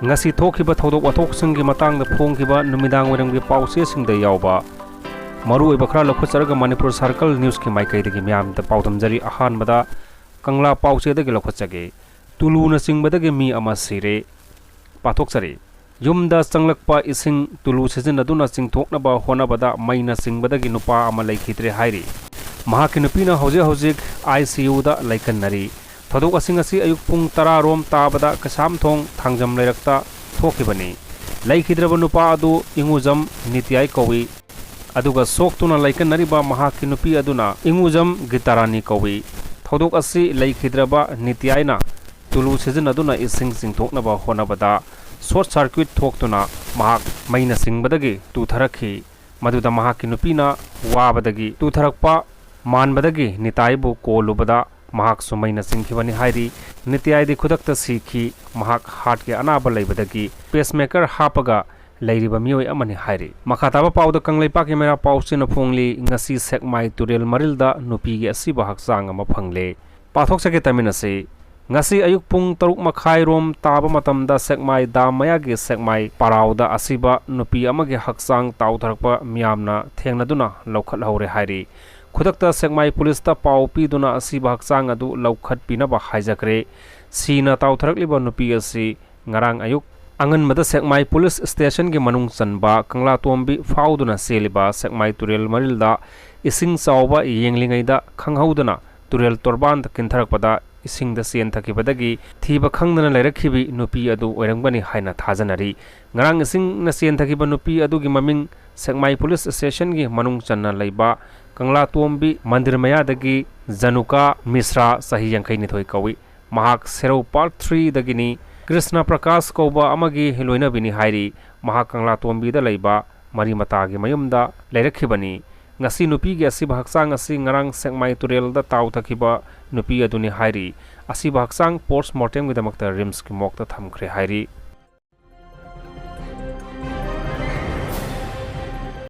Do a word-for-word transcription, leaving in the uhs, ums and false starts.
ꯉꯁꯤ ꯊꯣꯛꯈꯤꯕ ꯊꯧꯗꯣꯛ ꯋꯥꯊꯣꯛꯁꯤꯡꯒꯤ ꯃꯇꯥꯡꯗ ꯐꯣꯡꯈꯤꯕ ꯅꯨꯃꯤꯗꯥꯡ ꯋꯥꯏꯔꯝꯒꯤ ꯄꯥꯎꯆꯦꯁꯤꯡꯗ ꯌꯥꯎꯕ ꯃꯔꯨꯑꯣꯏꯕ ꯈꯔ ꯂꯧꯈꯠꯆꯔꯒ ꯃꯅꯤꯄꯨꯔ ꯁꯥꯔꯀꯜ ꯅ꯭ꯌꯨꯁꯀꯤ ꯃꯥꯏꯀꯩꯗꯒꯤ ꯃꯤꯌꯥꯝꯗ ꯄꯥꯎꯗꯝꯖꯔꯤ꯫ ꯑꯍꯥꯟꯕꯗ ꯀꯪꯂꯥ ꯄꯥꯎꯆꯦꯗꯒꯤ ꯂꯧꯈꯠꯆꯒꯦ꯫ ꯇꯨꯂꯨꯅ ꯆꯤꯡꯕꯗꯒꯤ ꯃꯤ ꯑꯃ ꯁꯤꯔꯦ꯫ ꯄꯥꯊꯣꯛꯆꯔꯤ꯫ ꯌꯨꯝꯗ ꯆꯪꯂꯛꯄ ꯏꯁꯤꯡ ꯇꯨꯂꯨ ꯁꯤꯖꯤꯟꯅꯗꯨꯅ ꯆꯤꯡꯊꯣꯛꯅꯕ ꯍꯣꯠꯅꯕꯗ ꯃꯩꯅ ꯆꯤꯡꯕꯗꯒꯤ ꯅꯨꯄꯥ ꯑꯃ ꯂꯩꯈꯤꯗ꯭ꯔꯦ ꯍꯥꯏꯔꯤ꯫ ꯃꯍꯥꯛꯀꯤ ꯅꯨꯄꯤꯅ ꯍꯧꯖꯤꯛ ꯍꯧꯖꯤꯛ ꯑꯥꯏ ꯁꯤ ꯌꯨꯗ ꯂꯩꯀꯟꯅꯔꯤ꯫ ꯊꯧꯗꯣꯛ ꯑꯁꯤꯡ ꯑꯁꯤ ꯑꯌꯨꯛ ꯄꯨꯡ ꯇꯔꯥ ꯔꯣꯝ ꯇꯥꯕꯗ ꯀꯩꯁꯥꯝꯊꯣꯡ ꯊꯥꯡꯖꯝ ꯂꯩꯔꯛꯇ ꯊꯣꯛꯈꯤꯕꯅꯤ꯫ ꯂꯩꯈꯤꯗ꯭ꯔꯕ ꯅꯨꯄꯥ ꯑꯗꯨ ꯏꯉꯨꯖꯝ ꯅꯤꯇ꯭ꯌꯥꯏ ꯀꯧꯏ꯫ ꯑꯗꯨꯒ ꯁꯣꯛꯇꯨꯅ ꯂꯩꯀꯟꯅꯔꯤꯕ ꯃꯍꯥꯛꯀꯤ ꯅꯨꯄꯤ ꯑꯗꯨꯅ ꯏꯉꯨꯖꯝ ꯒꯤꯇꯥꯔꯥꯅꯤ ꯀꯧꯏ꯫ ꯊꯧꯗꯣꯛ ꯑꯁꯤ ꯂꯩꯈꯤꯗ꯭ꯔꯕ ꯅꯤꯇ꯭ꯌꯥꯏꯅ ꯇꯨꯂꯨ ꯁꯤꯖꯤꯟꯅꯗꯨꯅ ꯏꯁꯤꯡ ꯆꯤꯡꯊꯣꯛꯅꯕ ꯍꯣꯠꯅꯕꯗ ꯁꯣꯔꯠ ꯁꯥꯔꯀ꯭ꯌꯨꯠ ꯊꯣꯛꯇꯨꯅ ꯃꯍꯥꯛ ꯃꯩꯅ ꯆꯤꯡꯕꯗꯒꯤ ꯇꯨꯊꯔꯛꯈꯤ꯫ ꯃꯗꯨꯗ ꯃꯍꯥꯛꯀꯤ ꯅꯨꯄꯤꯅ ꯋꯥꯕꯗꯒꯤ ꯇꯨꯊꯔꯛꯄ ꯃꯥꯟꯕꯗꯒꯤ ꯅꯤꯇꯥꯏꯕꯨ ꯀꯣꯜꯂꯨꯕꯗ ꯃꯍꯥꯛꯁꯨ ꯃꯩꯅ ꯆꯤꯡꯈꯤꯕꯅꯤ ꯍꯥꯏꯔꯤ꯫ ꯅꯤꯇꯥꯏꯗꯤ ꯈꯨꯗꯛꯇ ꯁꯤꯈꯤ꯫ ꯃꯍꯥꯛ ꯍꯥꯔꯠꯀꯤ ꯑꯅꯥꯕ ꯂꯩꯕꯗꯒꯤ ꯄꯦꯁꯃꯦꯀꯔ ꯍꯥꯞꯄꯒ ꯂꯩꯔꯤꯕ ꯃꯤꯑꯣꯏ ꯑꯃꯅꯤ ꯍꯥꯏꯔꯤ꯫ ꯃꯈꯥ ꯇꯥꯕ ꯄꯥꯎꯗ ꯀꯪꯂꯩꯄꯥꯛꯀꯤ ꯃꯩꯔꯥ ꯄꯥꯎꯆꯦꯅ ꯐꯣꯡꯂꯤ, ꯉꯁꯤ ꯁꯦꯛꯃꯥꯏ ꯇꯨꯔꯦꯜ ꯃꯔꯤꯜꯗ ꯅꯨꯄꯤꯒꯤ ꯑꯁꯤꯕ ꯍꯛꯆꯥꯡ ꯑꯃ ꯐꯪꯂꯦ꯫ ꯄꯥꯊꯣꯛꯆꯒꯦ ꯇꯥꯃꯤꯟꯅꯁꯤ꯫ ꯉꯁꯤ ꯑꯌꯨꯛ ꯄꯨꯡ ꯇꯔꯨꯛ ꯃꯈꯥꯏ ꯔꯣꯝ ꯇꯥꯕ ꯃꯇꯝꯗ ꯁꯦꯛꯃꯥꯏ ꯗꯥꯝ ꯃꯌꯥꯒꯤ ꯁꯦꯛꯃꯥꯏ ꯄꯔꯥꯎꯗ ꯑꯁꯤꯕ ꯅꯨꯄꯤ ꯑꯃꯒꯤ ꯍꯛꯆꯥꯡ ꯇꯥꯎꯊꯔꯛꯄ ꯃꯤꯌꯥꯝꯅ ꯊꯦꯡꯅꯗꯨꯅ ꯂꯧꯈꯠꯍꯧꯔꯦ ꯍꯥꯏꯔꯤ꯫ ꯈꯨꯗꯛꯇ ꯁꯦꯛꯃꯥꯏ ꯄꯨꯂꯤꯁꯇ ꯄꯥꯎ ꯄꯤꯗꯨꯅ ꯑꯁꯤꯕ ꯍꯛꯆꯥꯡ ꯑꯗꯨ ꯂꯧꯈꯠꯄꯤꯅꯕ ꯍꯥꯏꯖꯈ꯭ꯔꯦ꯫ ꯁꯤꯅ ꯇꯥꯎꯊꯔꯛꯂꯤꯕ ꯅꯨꯄꯤ ꯑꯁꯤ ꯉꯔꯥꯡ ꯑꯌꯨꯛ ꯑꯉꯟꯕꯗ ꯁꯦꯛꯃꯥꯏ ꯄꯨꯂꯤꯁ ꯁ꯭ꯇꯦꯁꯟꯒꯤ ꯃꯅꯨꯡ ꯆꯟꯕ ꯀꯪꯂꯥꯇꯣꯝꯕꯤ ꯐꯥꯎꯗꯨꯅ ꯆꯦꯜꯂꯤꯕ ꯁꯦꯛꯃꯥꯏ ꯇꯨꯔꯦꯜ ꯃꯔꯤꯜꯗ ꯏꯁꯤꯡ ꯆꯥꯎꯕ ꯌꯦꯡꯂꯤꯉꯩꯗ ꯈꯪꯍꯧꯗꯅ ꯇꯨꯔꯦꯜ ꯇꯣꯔꯕꯥꯟꯗ ꯀꯤꯟꯊꯔꯛꯄꯗ ꯏꯁꯤꯡꯗ ꯆꯦꯟꯊꯈꯤꯕꯗꯒꯤ ꯊꯤꯕ ꯈꯪꯗꯅ ꯂꯩꯔꯛꯈꯤꯕꯤ ꯅꯨꯄꯤ ꯑꯗꯨ ꯑꯣꯏꯔꯝꯒꯅꯤ ꯍꯥꯏꯅ ꯊꯥꯖꯅꯔꯤ꯫ ꯉꯔꯥꯡ ꯏꯁꯤꯡꯅ ꯆꯦꯟꯊꯈꯤꯕ ꯅꯨꯄꯤ ꯑꯗꯨꯒꯤ ꯃꯃꯤꯡ ꯁꯦꯛꯃꯥꯏ ꯄꯨꯂꯤꯁ ꯁ꯭ꯇꯦꯁꯟꯒꯤ ꯃꯅꯨꯡ ꯆꯟꯅ ꯂꯩꯕ ꯀꯪꯂꯥꯇꯣꯝꯕꯤ ꯃꯟꯗꯤꯔ ꯃꯌꯥꯗꯒꯤ ꯖꯅꯨꯀꯥ ꯃꯤꯁ꯭ꯔꯥ, ꯆꯍꯤ ꯌꯥꯡꯈꯩ ꯅꯤꯊꯣꯏ ꯀꯧꯏ꯫ ꯃꯍꯥꯛ ꯁꯦꯔꯧ ꯄꯥꯔꯠ ꯊ꯭ꯔꯤꯗꯒꯤꯅꯤ꯫ ꯀ꯭ꯔꯤꯁꯅ ꯄ꯭ꯔꯀꯥꯁ ꯀꯧꯕ ꯑꯃꯒꯤ ꯂꯣꯏꯅꯕꯤꯅꯤ ꯍꯥꯏꯔꯤ꯫ ꯃꯍꯥꯛ ꯀꯪꯂꯥꯇꯣꯝꯕꯤꯗ ꯂꯩꯕ ꯃꯔꯤ ꯃꯇꯥꯒꯤ ꯃꯌꯨꯝꯗ ꯂꯩꯔꯛꯈꯤꯕꯅꯤ꯫ ꯉꯁꯤ ꯅꯨꯄꯤꯒꯤ ꯑꯁꯤꯕ ꯍꯛꯆꯥꯡ ꯑꯁꯤ ꯉꯔꯥꯡ ꯁꯦꯛꯃꯥꯏ ꯇꯨꯔꯦꯜꯗ ꯇꯥꯎꯊꯈꯤꯕ ꯅꯨꯄꯤ ꯑꯗꯨꯅꯤ ꯍꯥꯏꯔꯤ꯫ ꯑꯁꯤꯕ ꯍꯛꯆꯥꯡ ꯄꯣꯁꯃꯣꯔꯇꯦꯝꯒꯤꯗꯃꯛꯇ ꯔꯤꯝꯁꯀꯤ ꯃꯣꯔꯒꯇ ꯊꯝꯈ꯭ꯔꯦ ꯍꯥꯏꯔꯤ꯫